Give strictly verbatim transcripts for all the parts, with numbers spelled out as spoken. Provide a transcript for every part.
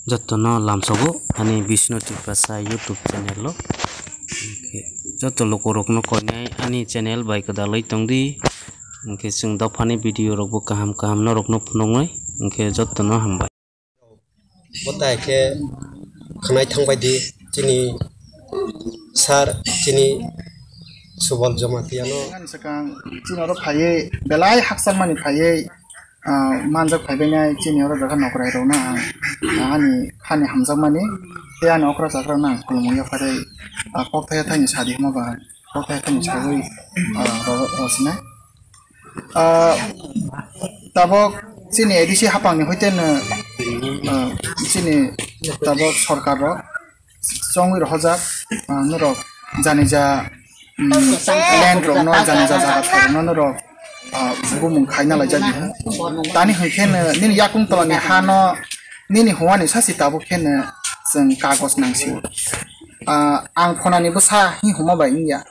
Jotono lamsogo ani Bishnu Tiprasa YouTube channel o. Hwnkhe joto lukurokno koinai ani channel bai kwdalwi tongdi. Hwnkhe chwng dophani video rokbo kaham kaham norokno phunuknai. Hwnkhe jotono hambai. Bo tai khe khwnai thangbai di chini sir, chini Subal Jamatia no. Ani swkang chini oro phaiwi belai hakchangmani phaiwi, ah, manjak phaibainai chini oro jaga nokrai rokno ang, ah, ani hani hamjakmani tei ani okra chakra no ang khulumung yapharwi, ah, kokthai thani sadi hwnba bai kokthai thani sagwi, ah, ro-, rosnai. Ah, tabok chini A D C hapangni hoiteno, ah, chini tabok sorkar rok chongwi rohorjak, ah, norok janija, mm, land rokno, janija jaga rokno norok, ah, bumung khaina laijak di. Tani hwnkhe no nini yakung tolani hano nini howani sasi tabuk khe no chwng kagoj nangsi. Ah, ang phonani bwsa hi huma bai wngya.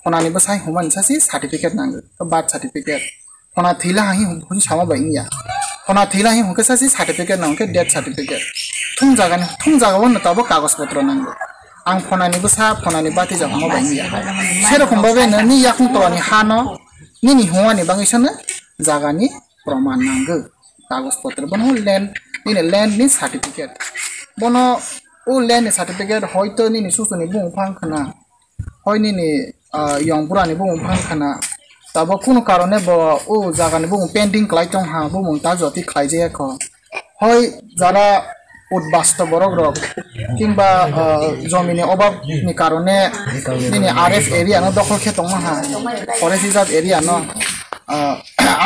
Phonani bwsai humani sasi certificate nango, birth certificate. Phona thwila hai hum-, hum sama bai wngya. Phona thwila hai hwnkhe sasi certificate nango khe death certificate. Thung jagani, thung jagao no tabok kagoj potro nango. Ang phonani bwsa, phonani bati jagao bai wngya. Serokom babe no ni yakung tolani hano, nini howani bagwi sano jagani proman nango. Kagoj potro bono land, nini land ni certificate. Bono o land ni certificate hoito nini susuni bumung phang khna. Hoi nini, ah, yong burani bumung phang khana. Tabok kunu karone bo o jagani bumung pending kwlai tong ha, bumung ta joti khlaijaya kho. Hoi jara utbasto borok rok, kimba, ah, jomini obab ni karone nini R F area no dokhol khe tongma ha, forest reserve area no. Ah,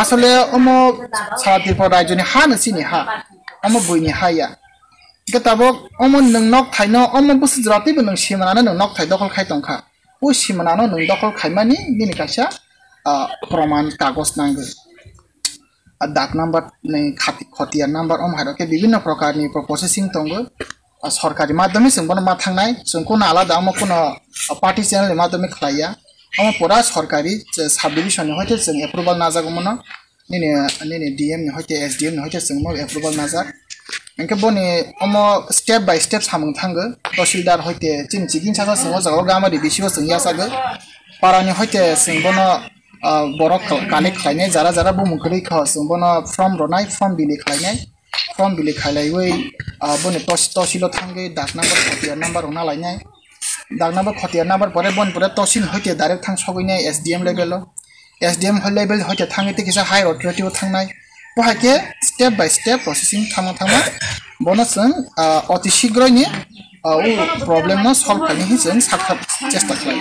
asole omo sara Tripura rajyoni ha no chini ha, omo buini ha ya. Hwnkhe tabok omo nwng nok thaino, omo bwswk jora teibo nwng simanano nwng nok thai dokhol khai tongkha. O simanano nwng dokhol khaimani nini kaisa, ah, proman kagoj nango. Ah, dak number ni khati-, khotiya number omo hai rok khe bibinno prokarni pro-, processing tongo. Ah, sorkari madhyome chwng bono ma thangnai, chwng kuno alada omo kuno, ah, party channel ni madhyome khlaiya. Omo pura sorkari, je sub division ni hoite chwng approval najak omono. Nini, nini D M ni hoite S D M ni hoite chwngno approval najak. Hwnkhe boni omo step by step samung thango. Tahsildar hoite chini chikingsa sa chwng o jaga o Gamari D C o chwng yachago. Parani hoite chwng bono, ah, borok kal-, collect khlainai, jara jara bumung kwrwi kha chwng bono form rwnai, form bili khlainai. Form bili khailaiwi, ah, boni tos-, tohsilo thangwi dak number, khotiya number rwna lainai. Dak number, khotiya number pore boni pore tohsil hoite direct thang sogwinai S D M level o. S D M level hoite thangwi tei kisa higher authority o thangnai. Bo hai khe step by step processing thangma thangma bono chwng, ah, oti sigroini, ah, o problem no solve khaini hinwi chwng sakha chesta khlai.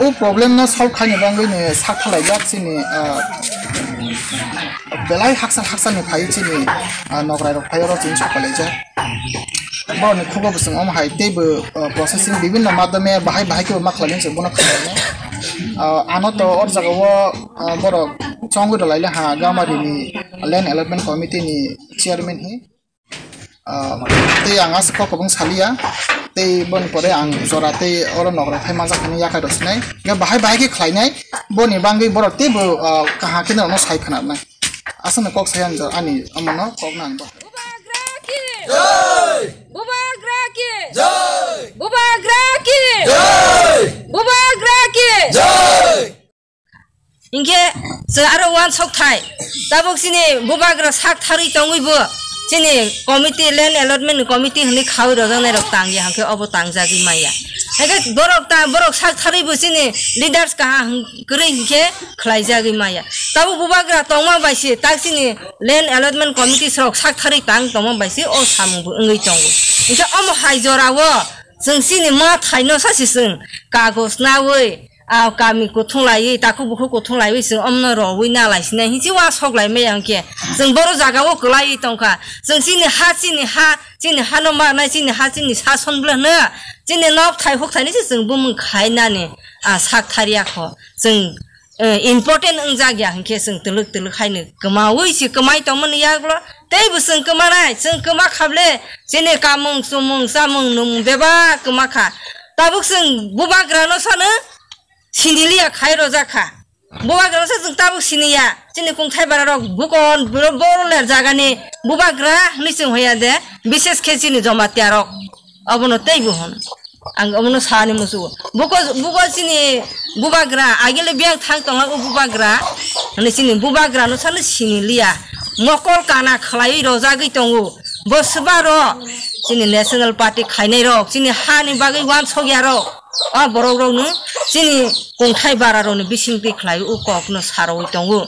O problem no solve khaini bagwi ni sakha laijak chini, ah, belai haksa haksa ni phai chini, ah, nokrai rok phai oro chwng sakha laijak. Borokni khugo bo chwng omo hai teibo, uh, processing bibinno madhyome bahai bahai khe bo ma khlainai chwng bono khlainai. Uh, ano to o jaga o, uh, borok chongwi rwlaile ha Gamari ni land allotment committee ni chairman hi. Uh, tei ang aswk kok kwbang saliya, tei boni pore ang jora tei oro nokra phai manjak hinwi yakhai rw sinai. Hwnkhe bahai bahai khe khlainai, boni bagwi borok teibo, uh, kaham khe norokno sai khwnarnai. Aswkno kok sai ang jora ani omono kok nang bo. Bubagra ki! Jai! Bubagra ki! Jai! Bubagra ki! Jai! Bubagra ki! Jai! Hinkhe chwng aro uansuk thai. Tabuk chini bubagra sak tharwi tongwi bo chini committee, land allotment committee hwnwi khaui rwjaknai rok tangya, hinkhe obo tangjagwi maya. Hinkhe borok ta, borok sak tharwi bo chini leaders kaham kwrwi hinkhe khlaijagwi maya. Tabuk bubagra tongma bai se tak chini land allotment committee rok sak tharwi tang tongma bai se o samung bo wngwi tongo. Hinkhe omo hai jora o chwng chini ma thaino sa se chwng kagoj naui, a kami kuthung laiwi, takhuk bukhuk kuthung laiwi chwng omno rowi na lai sinai hinsi uansuk lai maya hinkhe chwng boro jaga o kwlaiwi tongkha. Chwng chini ha, chini ha, chini hano manai, chini ha, chini sason bwlano, chini nok thai huk thaini se chwng bumung khainani, a sak tharya kho. Chwng eh, important wngjak ya hinkhe chwng twlwk twlwk haino kwmaui se kwmai tongmani yaklo teibo chwng kwmanai, chwng kwma khable chini kamung chumung chamung nwng bebak kwma kha. Tabuk chwng bubagrano sano siniliya khai rojak kha. Bubagra se chwng tabuk siniya, chini kungthai bara rok bukon boro boro ler jagani bubagra hwnwi chwng hoya de, bises khe chini Jamatia rok obono teibo hwn. Ang obono sani musugo. Buko, buko chini bubagra, agile biyang thang tongo o bubagra. Hwnwi chini bubagra no sano sini liya. Mokol kana khlaiwi rojagwi tongo. Bo swbaro chini National Party khainai rok, chini hani bagwi wansokya rok. O borok rokno chini kungthai bara rokni bisingtwi khlai o kokno sarwi tongo.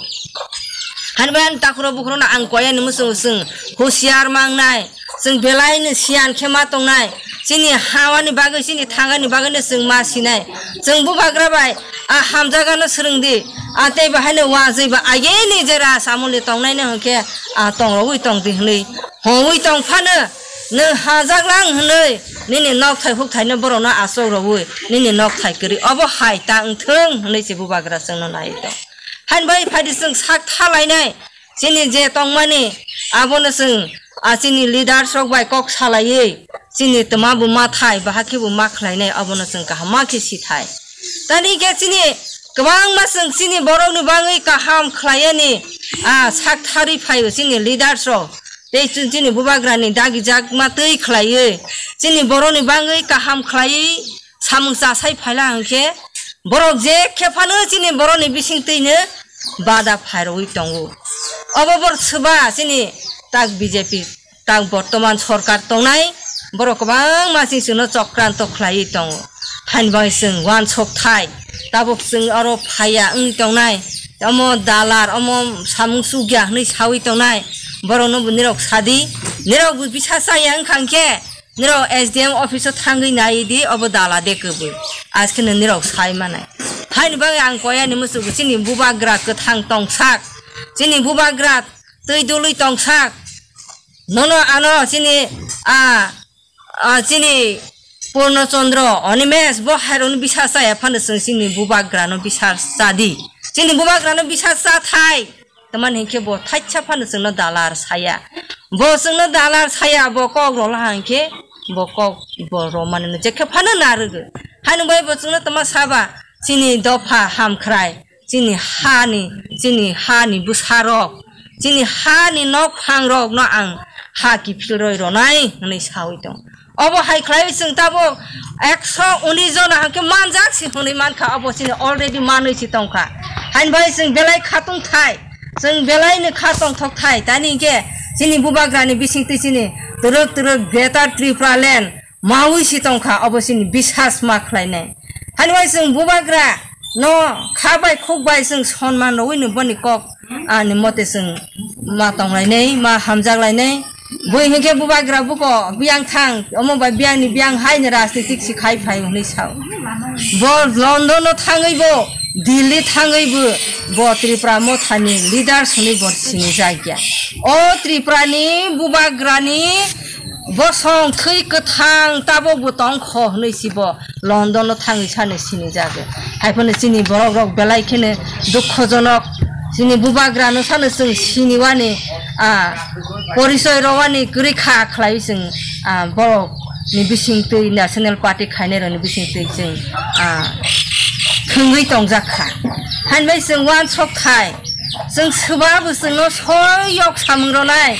Hani bai ani takhuro bukhurokno ang koyani muchung muchung husiar mangnai. Chwng belai no siyan khe ma tongnai. Chini hawani bagwi, chini thangani bagwi no chwng ma sinai. Chwng bubagra bai a hamjaga no swrwng di. A tei bo haino wajwi ba ageni jera samung ni tongnai no hwnkhe a tongrogwi tong di hwnwi. Hongwi tong phano nwng hajak lang hwnwi nini nokthai hukthai no borok no achuk rogwi nini nokthai kwrwi obo hai ta wng thung hwnwi se bubagra chwng no nai tong. Hain bai phai di chwng sak tha lainai. Chini je tongmani, abono chwng, a, chini leaders rok bai kok salaiwi, chini twma bo ma thai, bahai khe bo ma khlainai, abono chwng kaham ma khe si thai. Tani khe chini kwbangma chwng chini borok ni bagwi kaham khlaiyani, a, sak tharwi phaio chini leaders rok. Tei chwng chini bubagra ni dagi jak ma twi khlaiwi, chini borok ni bagwi kaham khlaiwi, samung chasai phaila hwnkhe borok je khe phano chini borok ni bising twi no bada phairogwi tongo. Obo bor swba chini tak B J P tak bortoman sorkar tongnai borok kwbangma chini chwngno chokranto khlaiwi tongo. Haini bagwi chwng uansuk thai tabuk chwng oro phaiya wngwi tongnai omo dalar omo samung chukya hwnwi sawi tongnai borokno bo nirok sadi nirok bo bisa chaya wngkha hwnkhe Nirok S D M office o thangwi nai di, obo dala de kwbwi. Askhe no nirok sai manai. Haini bagwi ang koyani muchungo chini bubagra kwthang tongsak. Chini bubagra twi dului tongsak. Nono ano chini, a, a, chini Purno Chandra, Animesh, bo hairokno bisa chaya phano chwng chini bubagrano bisa chadi. Chini bubagrano bisa cha thai. Tamani hinkhe bo thaisa phano chwngno dalar saya. Bo chwngno dalar saya, bo kok rwla hinkhe bo kok bo rwmani no jekhe phano narwgo. Haino bai bo chwngno tama saba, chini dopha hamkhrai, chini hani, chini hani bwsarok, chini hani nokphangrokno ang ha kiphilroi rwnai hwnwi sawi tong. Obo hai khlaiwi chwng tabuk ekso unis jona hwnkhe manjak si hwnwi mankha, obo chini already manwi si tongkha. Haini bai chwng belai khatung thai, chwng belai ni kha tongthok thai, tani hinkhe chini bubagrani bisingtwi chini twrwk twrwk Greater Tripura Land mawi si tongkha, obo chini bisas ma khlainai. Haini bai chwng bubagra no kha bai khuk bai chwng sonman rwui no boni kok ani mote chwng ma tonglainai, ma hamjaklainai. Bui hinkhe bubagra buko biyang thang, omo bai biyangni biyang haini rajnitik si khai phai hwnwi sao. Bo London o thangwi bo, Delhi thangwi bo, bo Tripura mothani leaders hwnwi bo sinijakya. O Tripurani bubagrani bosong thwi kwthang tabok bo tongkho hwnwi si bo London o thangwi sano sinijago. Haiphano chini borok rok belai kheno dukhojonok. Chini bubagra no sano chwng siniwani, ah, porichoi rowani kwrwi kha khlaiwi chwng, ah, borok ni bisingtwi National Party khainai rokni bisingtwi chwng, ah, thwngwi tongjak kha. Hainbai chwng uansuk thai. Chwng swba bo chwngno soi yok samung rwnai,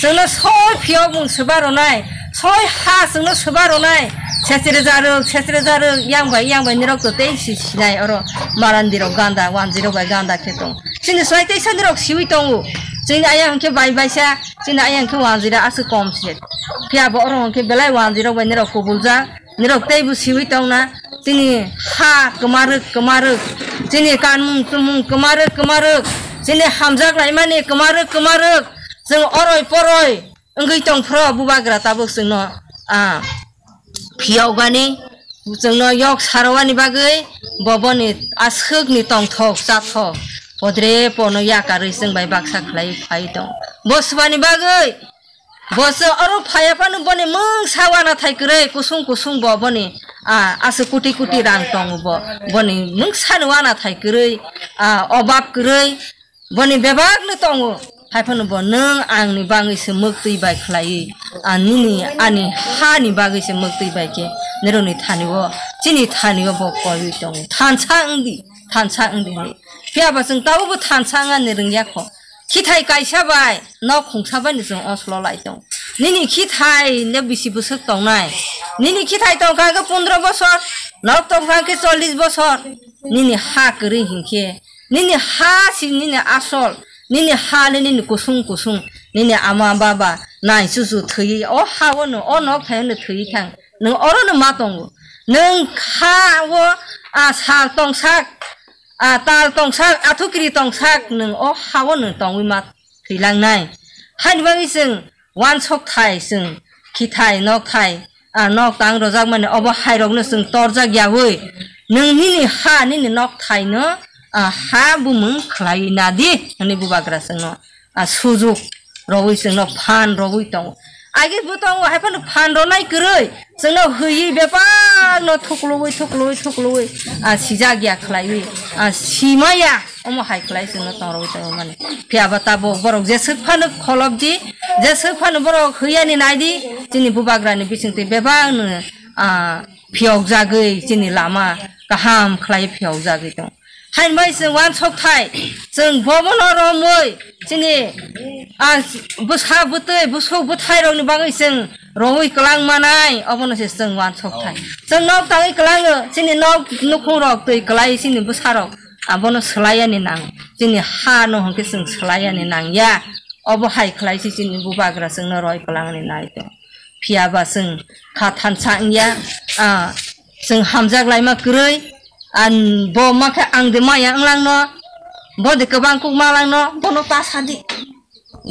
chwngno soi phiyok mung swba rwnai, soi ha chwngno swba rwnai, sesre jarwk, sesre jarwk, yang bai, yang bai nirok to tei si sinai oro marandi rok ganda, wanjwi rok bai ganda khe tong. Chini swai teisa nirok siwi tongo, chini ayang hwnkhe bai baisa, chini ayang hwnkhe wanjwi rok aswk kom se. Phiya bo oro hwnkhe belai wanjwi rok bai nirok kubuljak. Nirok teibo siwi tongna, chini ha kwmarwk kwmarwk, chini kanmung chumung kwmarwk kwmarwk, chini hamjak laimani kwmarwk kwmarwk, chwng oroi poroi wngwi tongphro bubagra tabuk chwngno, ah, phiyokgani, chwngno yok sarowani bagwi bo boni aswkni tongthok chathok podre pono yakarwi chwng bai baksa khlaiwi phai tong. Bo swbani bagwi Bo se oro phaiya phano boni mungsa uanathai kwrwi kusung kusung bo boni, ah, aswk kuti kuti rang tongo bo. Boni mungsa ni uanathai kwrwi, ah, obab kwrwi boni bebak no tongo. Hai phano bo nwng ang ni bagwi se mwktwi bai khlaiwi, ah, nini ani ha ni bagwi se mwktwi bai khe nirok ni thani o, chini thani o bo koiwi tongo. Thansa wngdi, thansa wngdi hinwi. Phiya ba chwng tabukbo thansa wngani rwngya kho. Khithai kaisa bai nok khungsa bai no chwng oslo lai tong. Nini khithai no bisi bwswk tongnai? Nini khithai tongkha khe pondro bosor, nok tongkha khe chollish bosor. Nini ha kwrwi hinkhe, nini ha si nini asol, nini ha le nini kusung kusung, nini ama baba nai chuchu thwiwi o ha o no, o nok thai o no thwiwi thang. Nwng oro no ma tongo. Nwng ha o, a, sal tongsak, a, tal tongsak, athukiri tongsak, nwng o ha o nwng tongwi ma thwilangnai. Haini bagwi chwng wansok thai, chwng khithai nok thai, a, nok tang rojak mani obo hai rok no chwng torjak yawi. Nwng nini ha, nini nok thai no, a, ha bumung khlai na di, hwnwi bubagra chwng no, a, sujuk rogwi chwngno phan rogwi tongo. Age bo tongo, hai phano phan ronai kwrwi, chwngno hwiwi bebak no thuklwi, thuklwi, thuklwi, a, sijak ya khlaiwi, a, simaya, omo hai khlai chwngno tong rogwi tongo mani. Phiya ba tabuk borok jeswk phano kholopdi, jeswk phano borok hwiyani naidi, chini bubagrani bisingtwi bebak no, a, phiyokjagwi chini lama kaham khlai phiyokjagwi tong. Hain bai chwng wansok thai, chwng bobono romwi chini, a, bwsa bwtwi busuk bwthai rokni bagwi chwng romwi kwlang manai, obono se chwng wansok thai. Chwng nok tangwi kwlango, chini nok nukhung rok twi kwlai chini bwsa rok, abono swlai yani nang. Chini ha no hwnkhe chwng swlai yani nang ya. Obo hai khlai se chini bubagra chwngno roi kwlangni nai tong. Phiya ba chwng kha thansa wngya, a, chwng hamjak laima kwrwi, a, bo ma khe ang de maya wnglang no, bo de kwbang kuk ma lang no, bono ta sadi.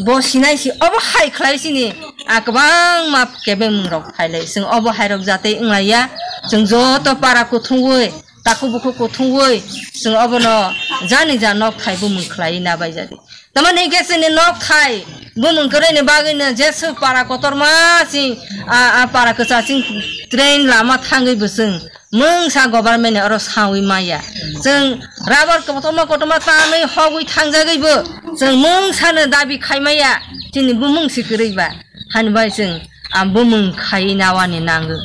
Bo sinai si obo hai khlai sini, a, kwbangma kebengmung rok phailai. Chwng obo hai rok jatei wnglaiya, chwng joto para kuthungwi, takhuk bukhuk kuthungwi, chwng obono jani ja nok thai bumung khlai na bai jadi. Tamani hinkhe chini nok thai bumung kwrwini bagwino jeswk para kotorma ching, a, a, para kwchaching train lama thangwi bo chwng mungsa government ni oro sawi maya. Chwng rubber kotorma kotorma tanwi hogwi thangjagwi bo chwng mungsano dabi khai maya. Chini bumung si kwrwi ba. Hani bai chwng, a, bumung khai nawani nango.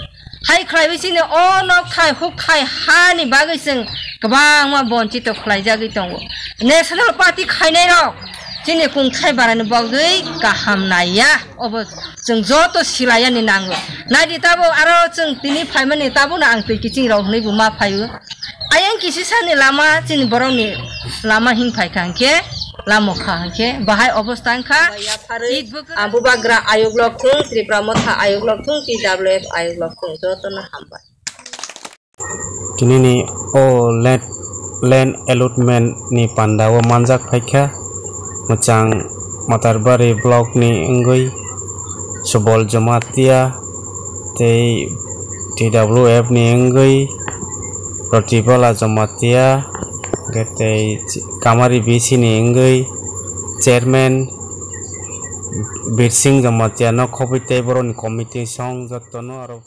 Hai khlaiwi chini o nok thai huk thai hani bagwi chwng kwbangma bonchito khlaijagwi tongo. National Party khainai rok chini kungthai barani bagwi kaham naiya, obo chwng joto silayani nango. Naidi tabuk aro chwng tini phaimani tabukno ang twi kiching rok hwnwi bo ma phaio. Ayang kisisani lama chini borokni lama hing phaikha hinkhe, lamo kha hinkhe, bahai obostha wngkha. Yapharwi, ang bubagra ayuk lok thung, Tripura Motha ayuk lok thung, T W F ayuk lok thung, jotono hambai. Tinini o land, land allotment ni panda o manjak phaikha, mwchang Matarbari block ni wngwi Subol Jamatia tei T W F ni wngwi Rotibala Jamatia, hwnkhe tei Kamari B C ni wngwi chairman Birsing Jamatia no khobwi tei borokni committee song jotono aro